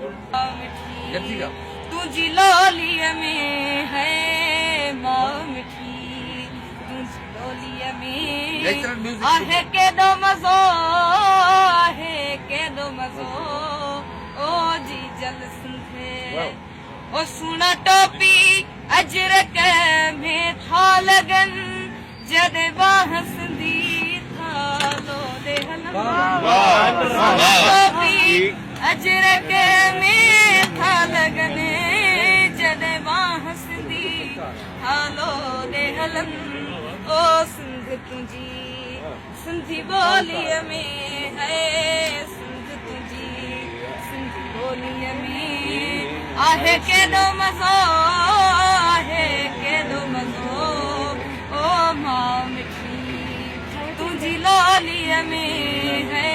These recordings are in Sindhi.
مٺي تنهنجي لوليء ۾ هي ماء مٺي تنهنجي لوليء ۾ آهي ڪيڏو مزو آهي ڪيڏو مزو او جيجل سنڌ او سهڻا ٽوپي اجرڪ ۾ ٿا لڳن جڏهن ٻانهن سنڌي ٿا لوڏي هلن. سهڻا ٽوپي اجرڪ ۾ ٿا لڳن جڏهن ٻانهن سنڌي ٿا لوڏي هلن. او سنڌ تنهنجي سنڌي ٻوليء ۾ هي سنڌ تنهنجي سنڌي ٻوليء ۾ آهي ڪيڏو مزو آهي ڪيڏو مزو او ماء مٺي تنهنجي لوليء ۾ هي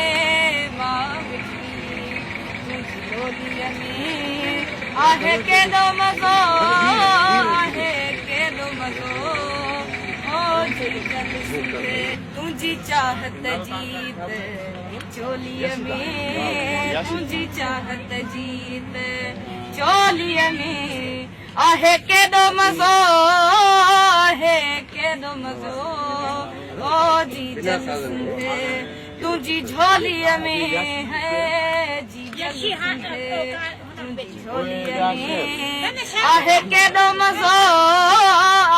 ماء مٺي تنهنجي لوليء ۾ آهي ڪيڏو مزو آهي ڪيڏو مزو او جيجل سنڌ تنهنجي چاهت جيت چوليء ۾ تنهنجي چاهت جيت چوليء ۾ آهي ڪيڏو مزو آهي ڪيڏو مزو او جيجل سنڌ تنهنجي جهوليء ۾ هي جيجل سنڌ تنهنجي جهوليء ۾ آهي ڪيڏو مزو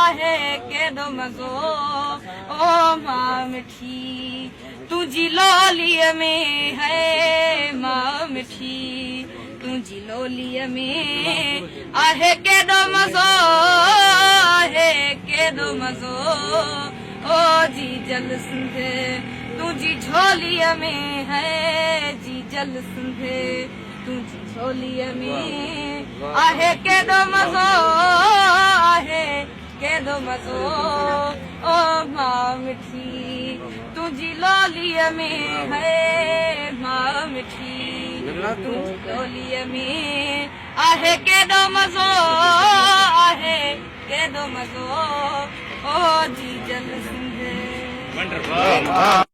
آهي ڪيڏو مزو او ماء مٺي تنهنجي لوليء ۾ هي ماء مٺي تنهنجي لوليء ۾ آهي ڪيڏو مزو آهي ڪيڏو مزو او جيجل سنڌ تنهنجي جهوليء ۾ هي جيجل سنڌ تنهنجي جهوليء ۾ آهي ڪيڏو مزو آهي ڪيڏو مزو او ماء مٺي تنهنجي لوليء ۾ هي ماء مٺي تنهنجي لوليء ۾ آهي ڪيڏو مزو آهي ڪيڏو مزو او جيجل سنڌ.